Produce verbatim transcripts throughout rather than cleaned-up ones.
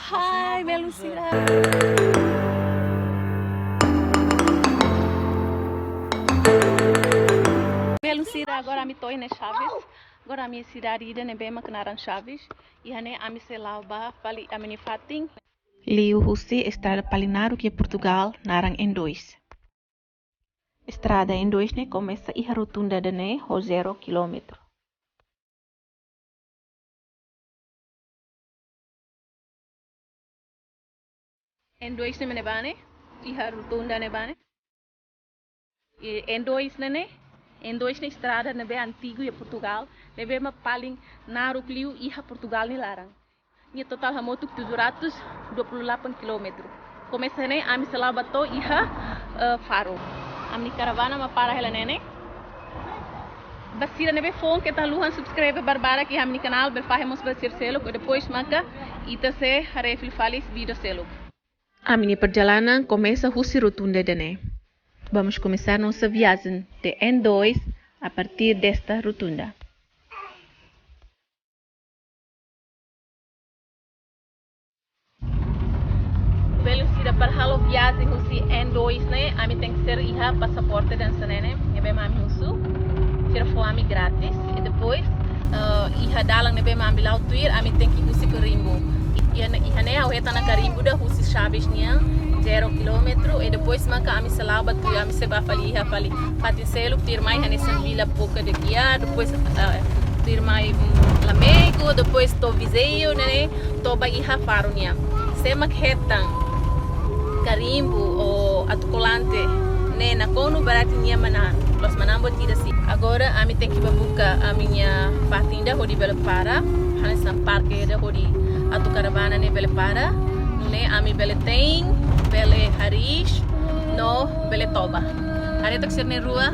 Hai, belun sira. Belun sira, agora ami to'o iha ne'e Chaves. Agora ami iha sidade ida ne'ebé mak naran Chaves. Iha ne'e ami sei la'o ba fali ami-nia fatin. Liu husi estrada paling naruk iha Portugal, naran N dois. Estrada N dois ne'e komesa iha rotunda ida-ne'e ho zero kilómetru. N dois ne'e mak ne'ebá ne'e, iha rotunda ne'ebá ne'e. I N dois ne'e ne'e, N dois ne'e estrada ne'ebé antigu iha Portugal, ne'ebé mak paling naruk liu iha Portugal nia laran. Nia totál hamutuk tujuh ratus dua puluh delapan kilómetru. Komesa ne'e ami sei la'o ba to'o iha, eh, Faro. Ami-nia karavana mak para hela ne'e ne'e. Ba sira ne'ebé foun keta haluha subscribe barbarak iha ami-nia kanál, bele fahe mós ba sira seluk, depois maka ita sei haree fila fali vídeo seluk. Ami-nia perjalanan komesa husi rotunda ida-ne'e. Vamos começar nossa viagem de N dois a partir desta rotunda. Belun sira, para halo viajen husi N dois ne'e, ami tenke ser iha pasaporte hanesan ne'e ne'e, ne'ebé mak ami husu. Sira fó ami grátis. I depois, eh, iha dalan ne'ebé mak ami la'o tuir, ami tenke husi karimbu. I, iha ne'e, iha ne'e ha'u hetan ona karimbu ida husi Chaves nian, zero kilómetru. I depois maka ami sei la'o ba tuir, ami sei ba fali iha fali fatin seluk, tuirmai hanesan Vila Pouca de Aguiar, depois, eh, tuirmai, mm, Lamego, depois to'o Viseu, ne'e ne'e, to'o ba iha Faro nian. Sé mak hetan karimbu ou autokolante ne'e nakonu, berarti nia manán. Loos, manán buat ida sih. Agora ami tenke ba buka ami-nia fatin ida hodi bele para, hanesan parke ida hodi atu karavana ne'e bele para. Nune'e ami bele te'in, bele hariis, no bele toba. Haree tok sira na'in-rua.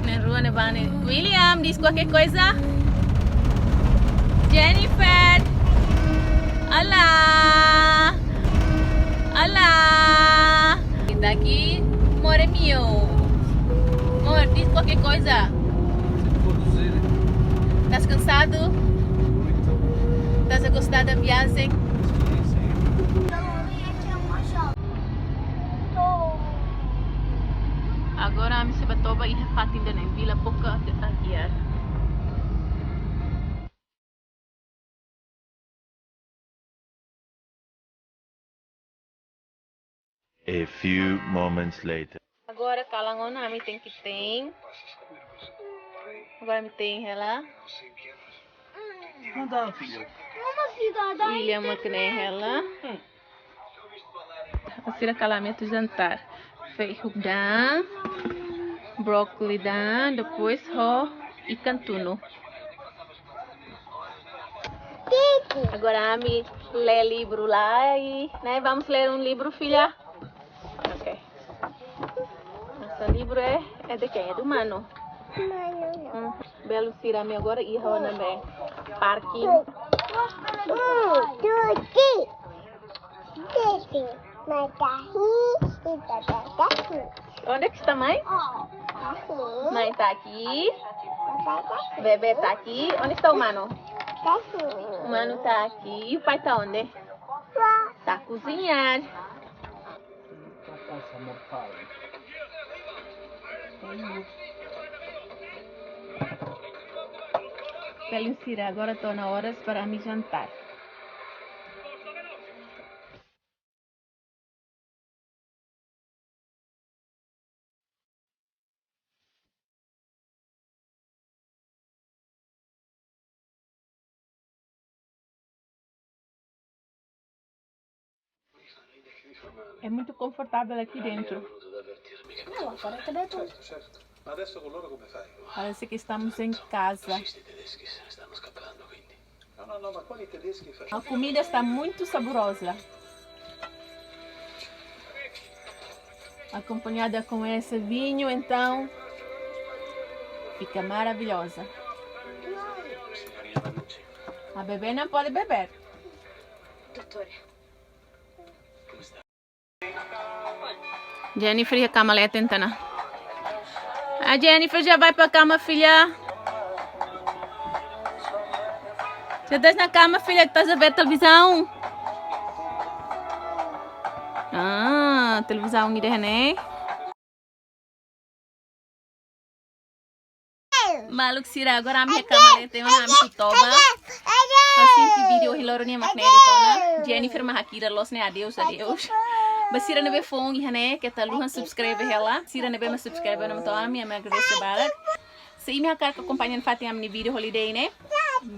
Na'in-rua ne'ebá ne'e. William, diz qualquer coisa. Jennifer. Olá. Olá. Ita aqui, amor é meu. Amor, diz qualquer coisa. Estás cansado? Estás a gostar da viagem? Agora ami sei ba toba iha fatin ida-ne'e, Vila Pouca de Aguiar. A few moments later. Agora kalan ona ami tenke te'in. Agora ami te'in hela. Não dá, filho. William mak ne'e hela. Sira kalan ami atu jantar. Fehuk da'an, brókoli da'an, depois ho ikan tunu. Agora ami lee livru lai. Ne'e, vamos ler um livro, filha? Ok. Nosso livro é, é de quem? É do mano. Mano. Hum. Belun sira, ami agora iha ona be parking. Hum, tuti. Tuti. Mãe tá aqui e papá tá aqui. Onde é que está mãe? Ó, tá aqui. Mãe tá aqui. Papá tá aqui. Bebé tá aqui. Onde está o mano? Tá aqui. O mano tá aqui. E o pai tá onde? Lá. Tá a cozinhar. Belun sira, agora está na horas para ami jantar. É muito confortável aqui dentro. Não, agora tá bem. Certo, certo. Ma adesso con loro come fai? Parece que estamos em casa. Esisti tedeschi, ne stanno scappando, quindi. No, no, no, ma quali tedeschi fai? A comida está muito saborosa. Acompanhada com esse vinho, então fica maravilhosa. A bebé não pode beber. Doutora. Jennifer iha kama leten tiha ona. A Jennifer já vai pra cama, filha. Deita iha kama, filha, atu bele vê televizaun. Ah, televizaun ida ne'e. Maluk sira, agora ami iha kama leten ona, ami atu toba. Hanesan vídeo ohin loron nian mak ne'e de'it ona. Jennifer mak hakilar loos ne'e, adeus, adeus. Ba sira ne'ebé foun iha ne'e, keta haluha subscribe hela. Sira ne'ebé mak subscribe ona mai to'o ami, ami agradese barak. Se imi hakarak akompaña nafatin ami-nia vídeo holiday ne'e,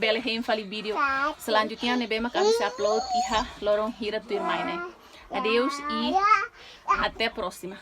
bele hein fali vídeo selanjutnya ne'ebé mak ami sei upload iha loron hirak tuirmai ne'e. Adeus e até a próxima.